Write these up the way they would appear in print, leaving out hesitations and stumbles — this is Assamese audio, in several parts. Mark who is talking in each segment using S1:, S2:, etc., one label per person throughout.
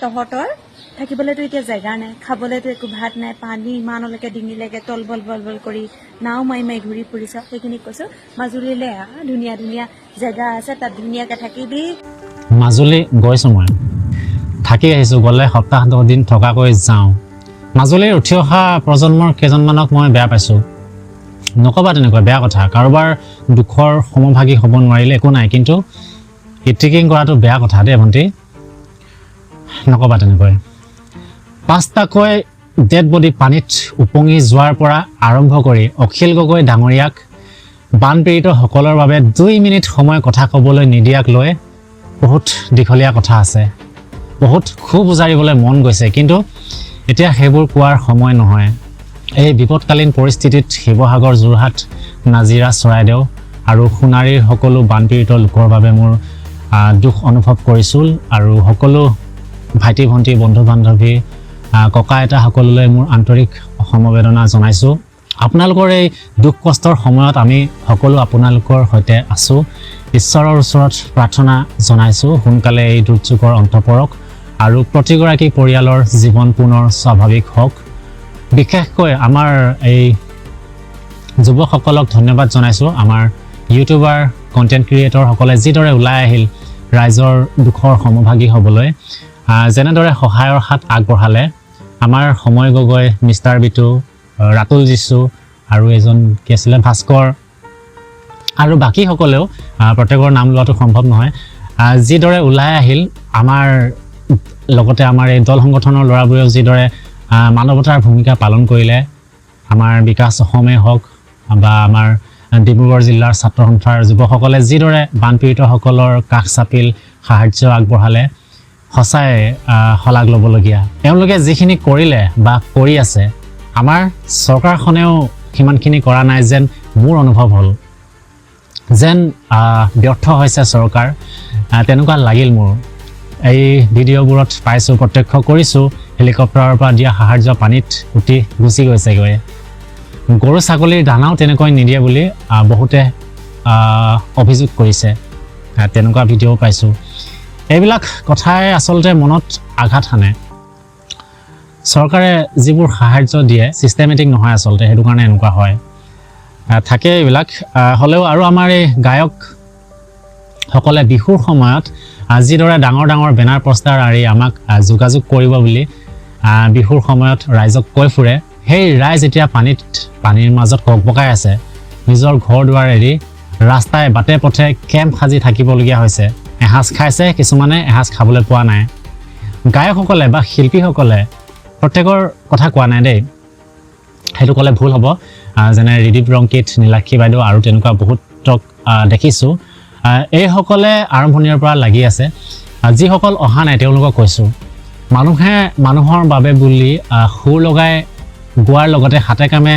S1: তহঁতৰ থাকিবলৈতো এতিয়া জেগা নাই, খাবলৈতো একো ভাত নাই, পানী ইমানলৈকে ডিঙিলৈকে তল বল বল বল কৰি নাও মাৰি মাৰি ঘূৰি ফুৰিছ। সেইখিনিক কৈছো, মাজুলীলৈ আহ, ধুনীয়া ধুনীয়া জেগা আছে, তাত ধুনীয়াকে থাকিবি।
S2: মাজুলী গৈছোঁ মই, থাকি আহিছোঁ। গ'লে সপ্তাহ 10 দিন থকাকৈ যাওঁ। মাজুলীৰ উঠি অহা প্ৰজন্মৰ কেইজনমানক মই বেয়া পাইছোঁ। নক'বা তেনেকুৱা, বেয়া কথা। কাৰোবাৰ দুখৰ সমভাগী হ'ব নোৱাৰিলে একো নাই, কিন্তু ইতিকিং কৰাটো বেয়া কথা দেই ভণ্টি, নক'বা তেনেকৈ। পাঁচটাকৈ ডেড বডি পানীত উপঙি যোৱাৰ পৰা আৰম্ভ কৰি অখিল গগৈ ডাঙৰীয়াক বানপীড়িতসকলৰ বাবে 2 মিনিট সময় কথা ক'বলৈ নিদিয়াক লৈ বহুত দীঘলীয়া কথা আছে। বহুত ক্ষোভ উজাৰিবলৈ মন গৈছে, কিন্তু এতিয়া সেইবোৰ কোৱাৰ সময় নহয়। এই বিপদকালীন পৰিস্থিতিত শিৱসাগৰ, যোৰহাট, নাজিৰা, চৰাইদেউ আৰু সোণাৰীৰ সকলো বানপীড়িত লোকৰ বাবে মোৰ দুখ অনুভৱ কৰিছোঁ আৰু সকলো ভাইটি, ভণ্টি, বন্ধু বান্ধৱী, ককা আইতা সকলোলৈ মোৰ আন্তৰিক সমবেদনা জনাইছোঁ। আপোনালোকৰ এই দুখ কষ্টৰ সময়ত আমি সকলো আপোনালোকৰ সৈতে আছোঁ। ঈশ্বৰৰ ওচৰত প্ৰাৰ্থনা জনাইছোঁ, সোনকালে এই দুৰ্যোগৰ অন্ত পৰক আৰু প্ৰতিগৰাকী পৰিয়ালৰ জীৱন পুনৰ স্বাভাৱিক হওক। বিশেষকৈ আমাৰ এই যুৱকসকলক ধন্যবাদ জনাইছোঁ। আমাৰ ইউটিউবাৰ, কণ্টেণ্ট ক্ৰিয়েটৰসকলে যিদৰে ওলাই আহিল ৰাইজৰ দুখৰ সমভাগী হ'বলৈ, যেনেদৰে সহায়ৰ হাত আগবঢ়ালে, আমাৰ সময় গগৈ, মিষ্টাৰ বিটু, ৰাতুল যিচু আৰু এজন কি আছিলে, ভাস্কৰ আৰু বাকীসকলেও, প্ৰত্যেকৰ নাম লোৱাটো সম্ভৱ নহয়, যিদৰে ওলাই আহিল, আমাৰ লগতে আমাৰ এই দল সংগঠনৰ ল'ৰাবোৰেও যিদৰে মানৱতাৰ ভূমিকা পালন কৰিলে, আমাৰ বিকাশ অসমেই হওক বা আমাৰ ডিব্ৰুগড় জিলাৰ ছাত্ৰ সন্থাৰ যুৱকসকলে যিদৰে বানপীড়িতসকলৰ কাষ চাপিল, সাহাৰ্য আগবঢ়ালে, সঁচাই শলাগ ল'বলগীয়া। তেওঁলোকে যিখিনি কৰিলে বা কৰি আছে, আমাৰ চৰকাৰখনেও সিমানখিনি কৰা নাই যেন মোৰ অনুভৱ হ'ল। যেন ব্যৰ্থ হৈছে চৰকাৰ, তেনেকুৱা লাগিল মোৰ। এই ভিডিঅ'বোৰত পাইছোঁ, প্ৰত্যক্ষ কৰিছোঁ, হেলিকপ্টাৰৰ পৰা দিয়া সাহাৰ্য পানীত উটি গুচি গৈছেগৈ। গৰু ছাগলীৰ দানাও তেনেকৈ নিদিয়ে বুলি বহুতে অভিযোগ কৰিছে। তেনেকুৱা ভিডিঅ'ও পাইছোঁ। এইবিলাক কথাই আচলতে মনত আঘাত হানে। চৰকাৰে যিবোৰ সাহাৰ্য দিয়ে, ছিষ্টেমেটিক নহয় আচলতে, সেইটো কাৰণে এনেকুৱা হয়। থাকে এইবিলাক। হ'লেও আৰু আমাৰ এই গায়কসকলে বিহুৰ সময়ত যিদৰে ডাঙৰ ডাঙৰ বেনাৰ পোষ্টাৰ আঁৰি আমাক যোগাযোগ কৰিব বুলি বিহুৰ সময়ত ৰাইজক কৈ ফুৰে, সেই ৰাইজ এতিয়া পানীৰ মাজত ককবকাই আছে। নিজৰ ঘৰ দুৱাৰ এৰি ৰাস্তাই বাটে পথে কেম্প সাজি থাকিবলগীয়া হৈছে। এসাঁজ খাইছে কিছুমানে, এসাঁজ খাবলৈ পোৱা নাই। গায়কসকলে বা শিল্পীসকলে, প্ৰত্যেকৰ কথা কোৱা নাই দেই, সেইটো ক'লে ভুল হ'ব, যেনে ৰিদীপ ৰংকিত, নীলাক্ষী বাইদেউ আৰু তেনেকুৱা বহুতক দেখিছোঁ, এইসকলে আৰম্ভণিৰ পৰা লাগি আছে। যিসকল অহা নাই তেওঁলোকক কৈছোঁ, মানুহে মানুহৰ বাবে বুলি সুৰ লগাই গোৱাৰ লগতে হাতে কামে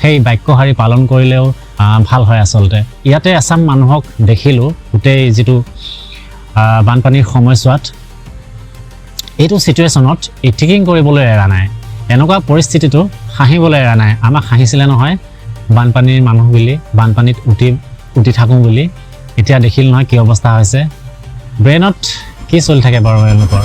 S2: সেই বাক্যশাৰী পালন কৰিলেও ভাল হয় আচলতে। ইয়াতে এচাম মানুহক দেখিলোঁ গোটেই যিটো বানপানীৰ সময়ছোৱাত এইটো চিটুৱেশ্যনত ইতিকিং কৰিবলৈ এৰা নাই, এনেকুৱা পৰিস্থিতিটো হাঁহিবলৈ এৰা নাই। আমাক হাঁহিছিলে নহয় বানপানীৰ মানুহ বুলি, বানপানীত উটি উটি থাকোঁ বুলি। এতিয়া দেখিল নহয় কি অৱস্থা হৈছে। ব্ৰেইনত কি চলি থাকে বাৰু এওঁলোকৰ?